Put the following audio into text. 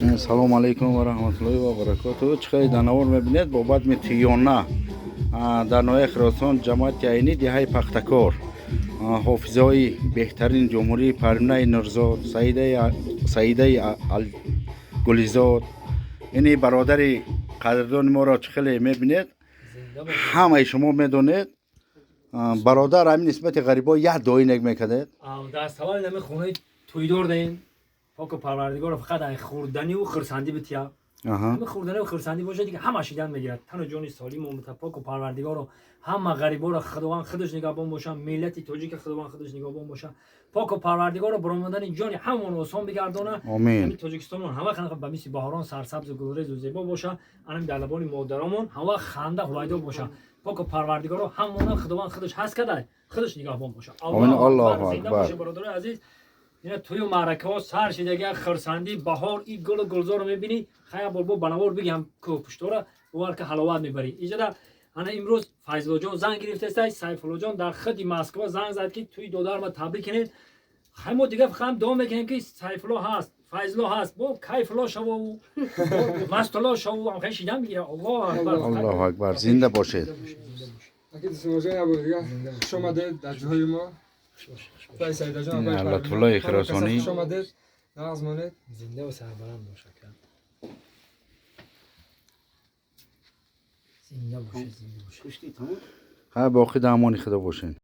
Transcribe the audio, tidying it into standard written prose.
Салому алайкум ва раҳматуллоҳи ва баракотуҳ. Чӣ хеле дар навор мебинед, бо бадми тиёна дар ноҳияи Хиросон, ҷамоати Айнӣ, деҳаи Пахтакор, ҳофизаҳои беҳтарини ҷумҳурии Парвинаи Нурзод, Саидаи Гулизод, ини бародари қадрдони моро чӣ хеле мебинед, ҳамаи шумо медонед. Бародар, ҳамин нисбати ғарибо як дуои нек мекардед. Дар саволи нами хонаи тӯйдор даем, поку парвардигоро фақат ай хӯрданиву хурсандӣ бития. Ҳами хӯрданиву хурсандӣ бошад, дига ҳама шидан мегирад. Тану ҷони солиму поку парвардигоро ҳама ғариборо Худованд худаш нигаҳбон боша, миллати тоҷика Худованд худаш нигаҳбон боша. Поку парвардигоро баромадани ҷони ҳамаонро осон бигардона. Омин. Ҳами Тоҷикистонмон ҳама қанақа ба мисли баҳорон сарсабзу гулрезу зебо боша. Анами дар лабони модаромон ҳама ханда ҳувайдо боша. Поку парвардигоро ҳамона Худованд худаш ҳаст кадай, худаш нигаҳбон боша. Омин, Аллоҳу Зинда акбар. боша, бародарои азиз. Ина тӯю маъракаҳо сар шидага, хурсандӣ, баҳор, и гулу гулзорро мебинӣ. Хая бор бо банавор бигам, кӯҳпуштора бовар ка ҳаловат мебарӣ. Иҷода ана имрӯз Файзуллоҷон занг гирифтестай, Сайфуллоҷон дар худи Москва занг зад, ки тӯи додарма табрик кунед. Хай, мо дига фақат дуо мекунем, ки Сайфулло ҳаст, Файзулло ҳаст, бо кайфулло шаву мастулло шаву хай шидан мегира. Аллоҳу акбар. Аллоҳу акбар, зинда бошед. Аки Дисимоҷон, як бор дига хуш омадед дар ҷоҳои мо. Апаи Саидаҷон, апаи Ин Парвина, Латфуллои ҳама каса Хиросонӣ. хуш омадед, нағз монед. Зинда ва сарбаланд бош, ака. Зинда бошед, зинда бошед. Ҳа, боқӣ дар амони Худо бошед.